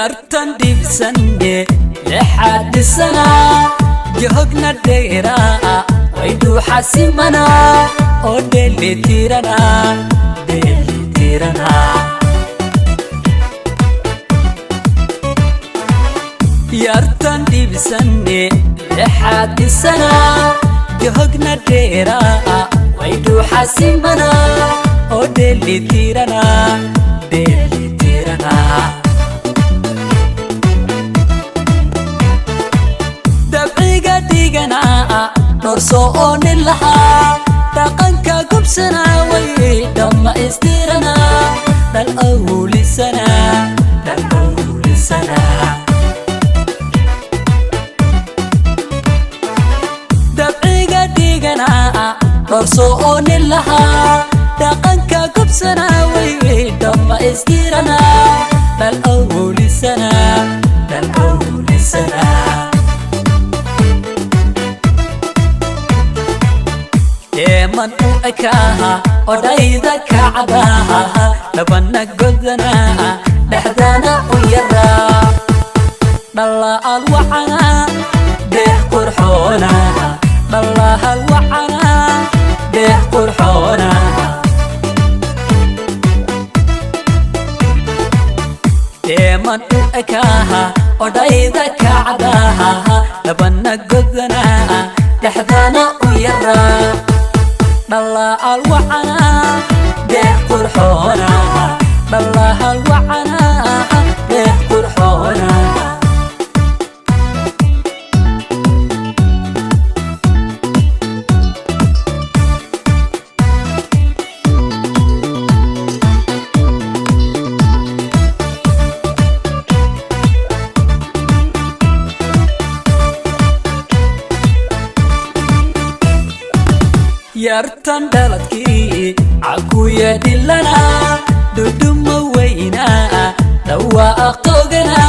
Yartan dhibsanne lexaadhisana jahogna dheeraa way dhuuxasimana oo dheelitirana dheelitirana. Yartan dhibsanne lexaadhisana jahogna dheeraa way dhuuxasimana oo dheelitirana dheelitirana. Dabciga dhiganaa dhorso oo nin lahaa dhaqanka gubsanaa way dhammaystirana dhal awlisana dhal awlisana. Dabciga dhiganaa dhorso oo nin lahaa dhaqanka gubsanaa way dhammaystirana dhal awlisana dhal awlisana. Deeman u ekaaha odhayda kacdaha dhabana godana dhexdana u yaraa dhalaal wacana deex qurxoona dhalaal wacana deex qurxoona. Deeman u ekaaha odhayda kacdaha dhabana godana dhexdana u yaraa dhalaal wacana deex qurxoona dhalaal wacana deex qurxoona. Yartan dhaladkii cakuya dhilana dhudhuma weyna dhawaaqa togana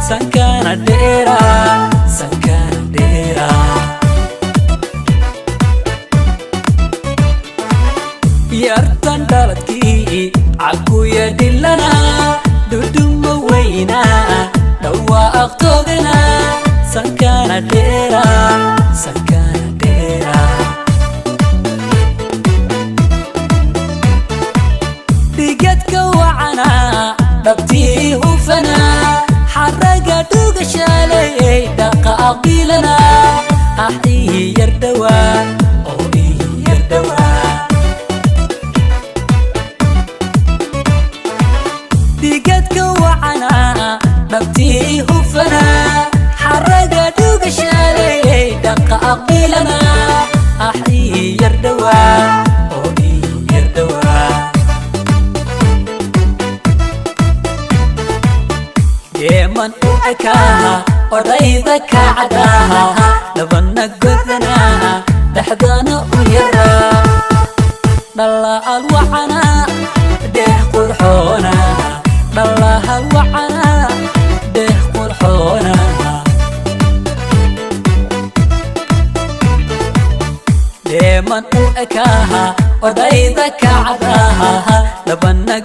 sankana dheera sankana dheera. Yartan dhaladkii cakuya dhilana dhudhuma weyna dhawaaqa togana sankana dheera sankana dheera. Dhigadka wacanaa dhabtii hufanaa xaraga dhugashaley dhaqa aqbilana ah ii yar dhawaa oo ii yar dhawaa. Dhigadka wacanaa dhabtii hufanaa xaraga dhugashaley dhaqa aqbilana ah ii yar dhawaa oo ii yar dhawaa. Deeman u ekaaha odhayda kacdaha dhabana godana dhexdana u yaraa dhalaal wacana deex qurxoona dhalaal wacana deex qurxoona. Deeman u ekaaha odhayda kacdaha dhabana